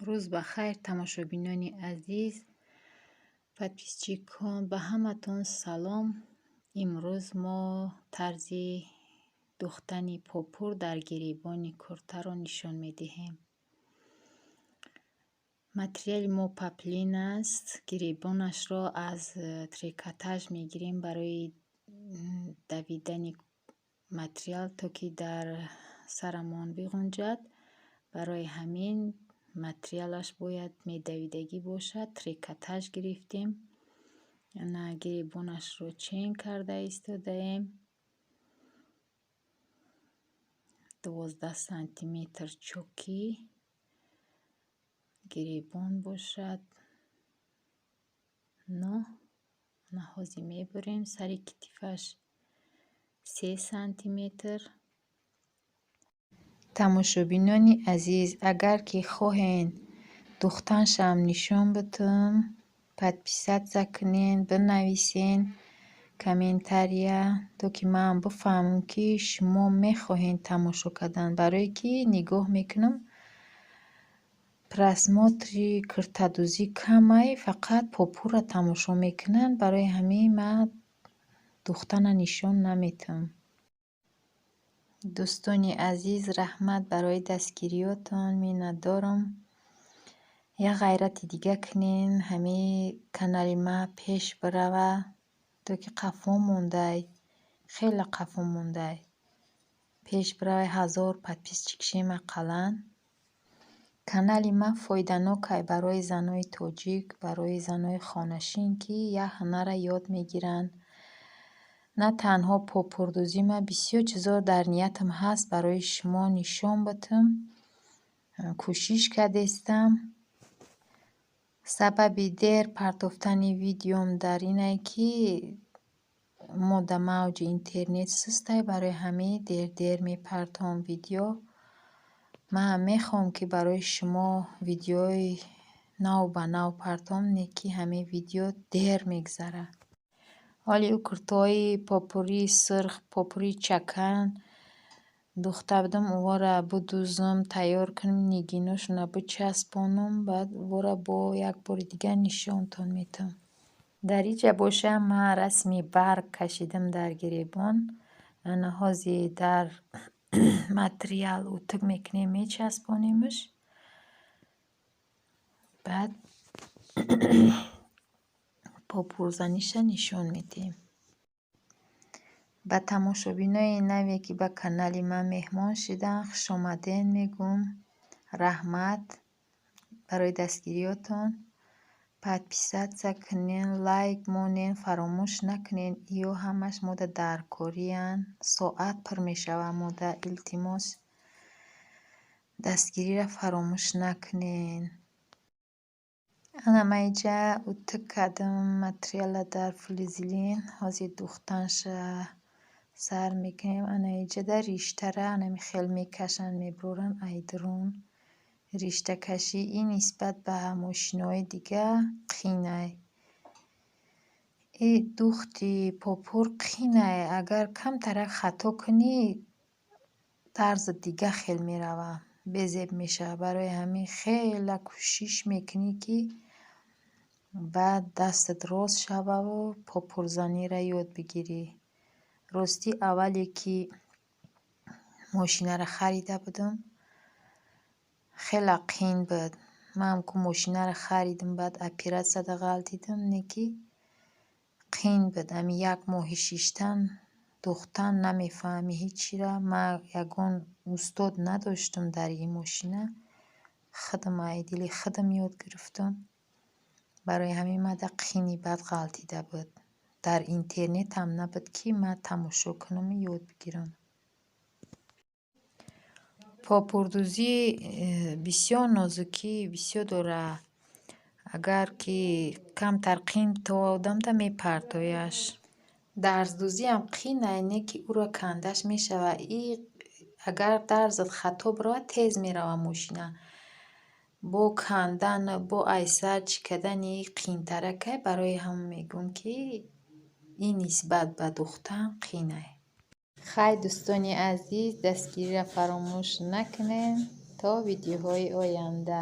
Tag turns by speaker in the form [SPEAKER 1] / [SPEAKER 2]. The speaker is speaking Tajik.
[SPEAKER 1] Рӯз ба хайр, тамошобинони азиз, подписчикон, ба ҳаматон салом. Имрӯз мо тарзи духтани попур дар гиребони куртаро нишон медиҳем. Материали мо поплин аст. Гиребонашро аз трикотаж мегирем барои давидани материал, то ки дар сарамон биғунҷад. Барои ҳамин материалаш бояд медавидагӣ бошад. Трикотаж гирифтем. Ана, гиребонашро чен карда истодаем. 12 сантиметр чокӣ гиребон бошад. Но ана, ҳозир мебурем. Сари китифаш 3 сантиметр. Тамошобинони азиз, агар ки хоҳен духтаншам нишон битам, подписаться кунен, бинависен комментария, то ки ман бифаҳмам, ки шумо мехоҳед тамошо кардан. Барое ки нигоҳ мекунам, просмотри куртадӯзӣ камай, фақат попурра тамошо мекунанд. Барои ҳамин ман духтана нишон наметиҳам. Дӯстони азиз, раҳмат барои дастгириётон, миннатдорам. Як ғайрати дига кунен, ҳамин канали ман пеш бирава, то ки қафо мондай, хеле қафо мондай. Пеш биравай, 1000 подписчик шем ақаллан. Канали ман фоиданокай барои занои тоҷик, барои занои хонашин, ки як ҳунарра ёд мегиранд. На танҳо попурдӯзӣ, ман бисёр чизо дар ниятам ҳаст барои шумо нишон битам. Кӯшиш кардестам. Сабаби дер партофтани видеом дар ине, ки мода мавҷи интернет сустай, барои ҳамин дер-дер мепартом видео. Ман мехоҳам, ки барои шумо видеои нав ба нав партом, не ки ҳамин видео дер мегзарад. Ҳоли ӯ куртаҳои попурии сурх, попурии чакан духта будам, овора будузам, тайёр кунам, нигиношона бичаспонам, баъд овора бо як бори дигар нишонтон медиҳам. Дар инҷа боша, ман расми барг кашидам дар гиребон. Ана, ҳозир дар материал утюг мекунем, мечаспонемаш. Баъд попурзаниша нишон медиҳем. Ба тамошобинои наве, ки ба канали ман меҳмон шуданд, хушомадед мегӯм. Раҳмат барои дастгириётон. Подписаться кунен, лайк монен, фаромӯш накунед. Иё ҳамаш мода даркориянд. Соат пур мешавад мода, илтимос, дастгириро фаромӯш накунед. Ана, ман инҷа утюг кардам материалро дар флизелин. Ҳозир духтанша сар мекунем. Ана, инҷада риштара анами хел мекашанд, мебуранд айдрун. Риштакашӣ ин нисбат ба мошинои дига қинай. И духти попур қинай. Агар камтарак хато кунӣ, тарзат дига хел меравад, безеб мешавад. Барои ҳамин хеле кӯшиш мекунӣ, ки баъд дастат рост шававу попурзаниро ёд бигирӣ. Ростӣ, аввале ки мошинаро харида будам, хеле қин буд. Ман ку мошинаро харидам, баъд оператсияда ғалтидам, не ки қин буд. Ҳамин як моҳи шиштан, духтан намефаҳмӣ ҳечира. Ман ягон устод надоштам дар ин мошина. Худам ай дили худам ёд гирифтам. Барои ҳамин мада қини бад ғалтида буд. Дар интернетам набуд, ки ман тамошо кунаму ёд бигирам. Попурдӯзӣ бисёр нозукӣ бисёр дорад. Агар ки камтар қин то одамда, мепартояш. Дарздӯзиам қинай, не ки ӯро кандаш мешавад. И агар дарзат хато биравад, тез меравад мошина. Бо кандан, бо айсар чӣ кардани қинтаракай, барои ҳамон мегӯм, ки ин нисбат ба духтан қинай. Хай, дӯстони азиз, дастгириро фаромӯш накунед. То видеоҳои оянда.